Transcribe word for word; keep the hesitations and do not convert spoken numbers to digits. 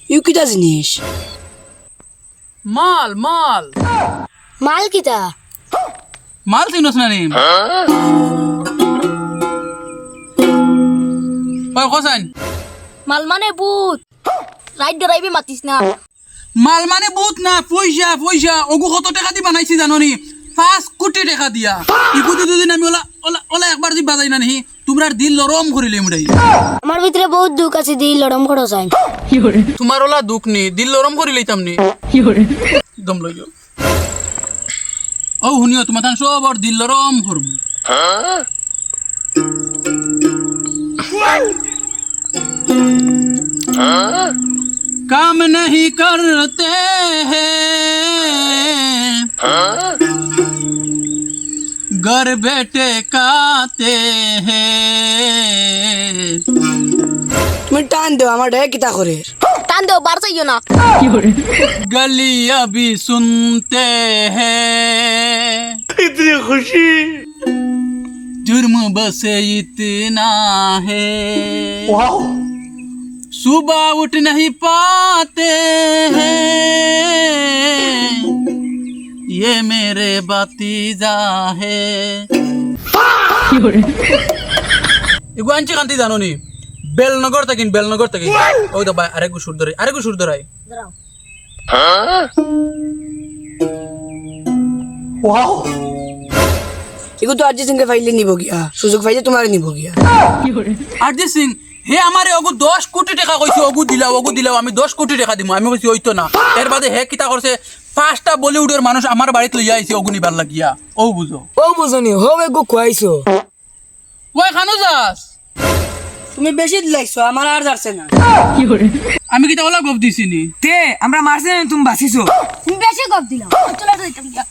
ইউ কিতা জিনিস? মাল, মাল। মাল কিতা? মাল চিনস না নি? ওই, কসাইন। মাল মানে ভূত। রাইত ডরাইবে মাতিস না। মাল মানে ভূত না, পয়সা, পয়সা। অগু কত টেকা দি বানাইছি জানো নি? পাঁচ কোটি টেকা দিয়া। ইগুদি দুদিন আমি ওলা, ওলা, ওলা একবার দি বাজাই না নি, তুমরার দিল লরম করিলিমু রে। আমার ভিতরে বহুত দুখ আছে, দিল লরম করো চাই। তুমার ওলা দুখ নি, দিল লরম করিলিতাম নি। দম লইও। ও হুনিও, তুমার তান সবর দিল লরম করমু। काम नहीं करते हैं, घर बैठे खाते हैं। তুমি টান দেও, আমার ডে কিতা করে? টান দেও, বার চাইও না। गली अभी सुनते हैं। इतनी खुशी। जुर्म बस इतना है। सुबह उठ नहीं पाते हैं, ये मेरे भतीजा है। এগু আনছি কান্তি জানো নি? বেলনগর থাকিন, বেলনগর থাকিন। ওই তো ভাই, আরেকগু সুর ধরে, আরেকগু সুর ধরাই। এগু তো অরিজিৎ সিংরে পাইলে নিবো গিয়া, সুযোগ পাইলে তুমারে নিবো গিয়া। অরিজিৎ সিং, হে আমারে অগু দশ কোটি টেকা কইছে, অগু দিলাও, অগু দিলাও, আমি দশ কোটি টেকা দিমু। আমি কইছি, "অইতো না।" এর বাদে হে কিতা করছে, পাঁচটা বলিউডর মানুষ আমার বাড়িত লইয়া আইছে অগু নিবার লাগিয়া। ও বুঝো। ও বুঝো নি, হো এগু খুয়াইছো। ওই খানো যাস? তুমি বেশি দিলাইছো, আমার আর যাচ্ছে না। আমি কিতা ওলা গপ দিছি নি? তে, আমরা মারছি না, তুমি বাঁচিছো। তুমি বেশি গপ দিলাও। চলো, যাইতাম গিয়া।